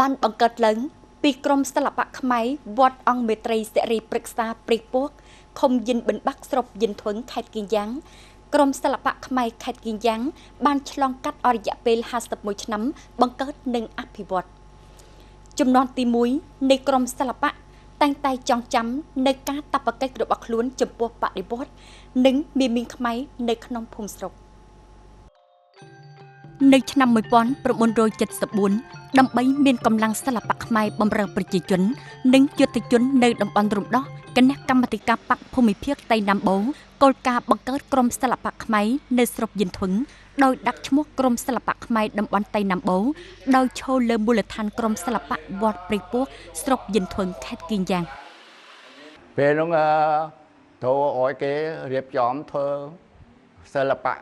បានបង្កើតឡើងពីក្រុមសិល្បៈខ្មែរវត្តអង្គមេត្រីសិរីព្រឹក្សាព្រៃពកឃុំយិនបិណ្ឌបាក់ស្រុកយិនធុងខេត្តគៀងយ៉ាងក្រុមសិល្បៈខ្មែរខេត្តគៀងយ៉ាងបានឆ្លងកាត់អស់រយៈពេល51ឆ្នាំបង្កើតនិងអភិវឌ្ឍចំនួនទី1នៃក្រុមសិល្បៈតែងតែចងចាំនៅការតបកិច្ចរបស់ខ្លួនចំពោះបដិវត្តនិងមាមីងខ្មែរនៅក្នុងភូមិស្រុកនៅឆ្នាំ1974ដើម្បីមានកម្លាំងសិល្បៈខ្មែរបម្រើប្រជាជននិងយុទ្ធជននៅតំបន់រំដោះគណៈកម្មាធិការបក្សភូមិភាគតៃណាំបូគោលការណ៍បង្កើតក្រុមសិល្បៈខ្មែរនៅស្រុកយិនធុងដោយដាក់ឈ្មោះក្រុមសិល្បៈខ្មែរតំបន់តៃណាំបូដោយឈរលើមូលដ្ឋានក្រុមសិល្បៈវត្តព្រៃពស់ស្រុកយិនធុងខេត្តគៀងយ៉ាងពេលនោះទៅឲ្យគេរៀបចំធ្វើសិល្បៈ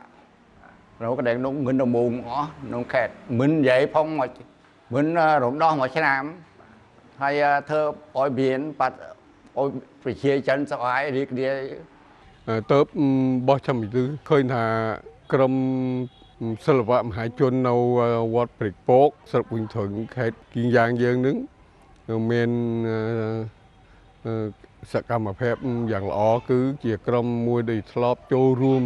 នៅកណ្ដឹងនោះងិនមូងអស់ក្នុងខេត្តមិននិយាយផងមកមិនរំដោះមួយឆ្នាំហើយធ្វើឲ្យមានបាត់ឲ្យប្រជាជនសប្បាយរីករាយទៅបោះចាំទិឃើញថាក្រុមសិល្បៈមហាជននៅវត្តព្រែកពកស្រុកវិញត្រឹងខេត្តគៀងយ៉ាងយើងនឹងមានសកម្មភាពយ៉ាងល្អគឺជាក្រុមមួយដែលធ្លាប់ចូលរួម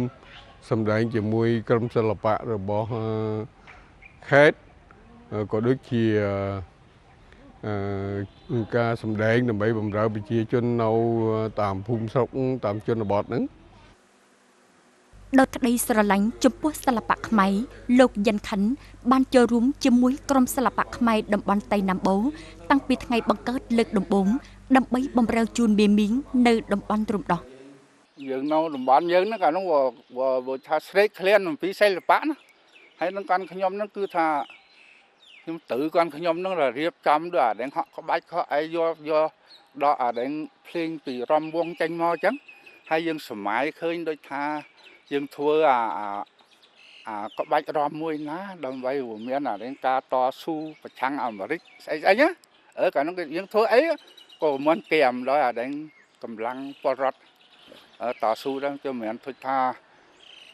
សម្ដែងជាមួយក្រុមសិល្បៈរបស់ខេត្តក៏ដូចជាការសម្ដែងដើម្បីបម្រើប្រជាជននៅតាមភូមិស្រុកតាមជនបទហ្នឹងដោយក្តីស្រឡាញ់ចំពោះសិល្បៈខ្មែរលោកយិនខិនបានចូលរួមជាមួយក្រុមសិល្បៈខ្មែរតំបន់តៃណាំបូតាំងពីថ្ងៃបង្កើតលើកដំបូងដើម្បីបម្រើជូនមាមីងនៅតំបន់រំដោះយើងនៅតំបន់យើងហ្នឹងកាលនោះបើថាស្រេកឃ្លានអំពីសិល្បៈណាហើយនឹងកាន់ខ្ញុំហ្នឹងគឺថាខ្ញុំទៅកាន់ខ្ញុំហ្នឹងរៀបចំដូចអាដែងហក់ក្បាច់ខកអីយកយកដល់អាដែងភ្លេងពីរំវងចេញមកអញ្ចឹងហើយយើងសម័យឃើញដូចថាយើងធ្វើអាក្បាច់រំមួយណាដើម្បីមានអាដែងការតស៊ូប្រឆាំងអាមេរិកស្អីស្អីណាកាលនោះយើងធ្វើអីក៏មិនគែមដល់អាដែងកម្លាំងពលរដ្ឋតស៊ូដែរគឺមិនមែនធ្វើថា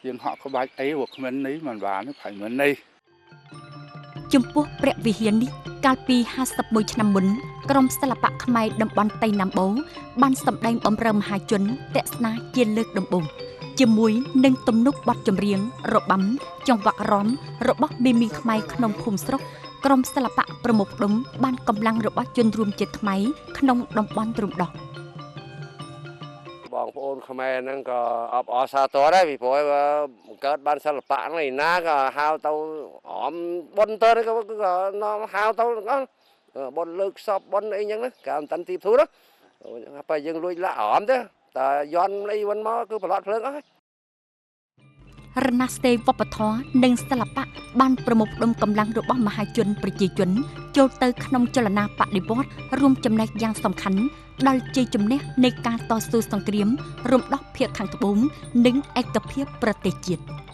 យើងហក់ក្បាច់អីព្រោះគ្មាននេះមិនបានប្រហែលមិននេះចំពោះព្រះវិហារនេះកាលពី51ឆ្នាំមុនក្រុមសិល្បៈខ្មែរតំបន់តៃណាំបូបានសម្ដែងបម្រើមហាជនទស្សនាជាលើកដំបូងជាមួយនឹងទំនុកបទចម្រៀងរបាំចង្វាក់រំរបស់មាមីងខ្មែរក្នុងភូមិស្រុកក្រុមសិល្បៈប្រមូលផ្ដុំបានកម្លាំងរបស់ជនរួមជាតិខ្មែរក្នុងតំបន់រំដោះបងប្អូនខ្មែរហ្នឹងក៏អបអរសាទរដែរពីព្រោះបង្កើតបានសិល្បៈហ្នឹងឯណាក៏ហៅទៅអមបុណ្យទៅក៏នាំហៅទៅទាំងអស់បុណ្យលើកសពបុណ្យអីចឹងណាកាលមិនតាន់ទីធូរណាបើយើងលួចលាក់អមទេតែយន់អីវិញមកគឺប្រឡត់ភ្លើងអស់រណស្ទេវប្បធម៌និងសិល្បៈបានប្រមូលផ្ដុំកម្លាំងរបស់មហាជនប្រជាជនចូលទៅក្នុងចលនាបដិវត្តរួមចំណែកយ៉ាងសំខាន់ដល់ជ័យជំនះនៃការតស៊ូសង្គ្រាមរំដោះភាគខាងត្បូងនិងឯកភាពប្រទេសជាតិ។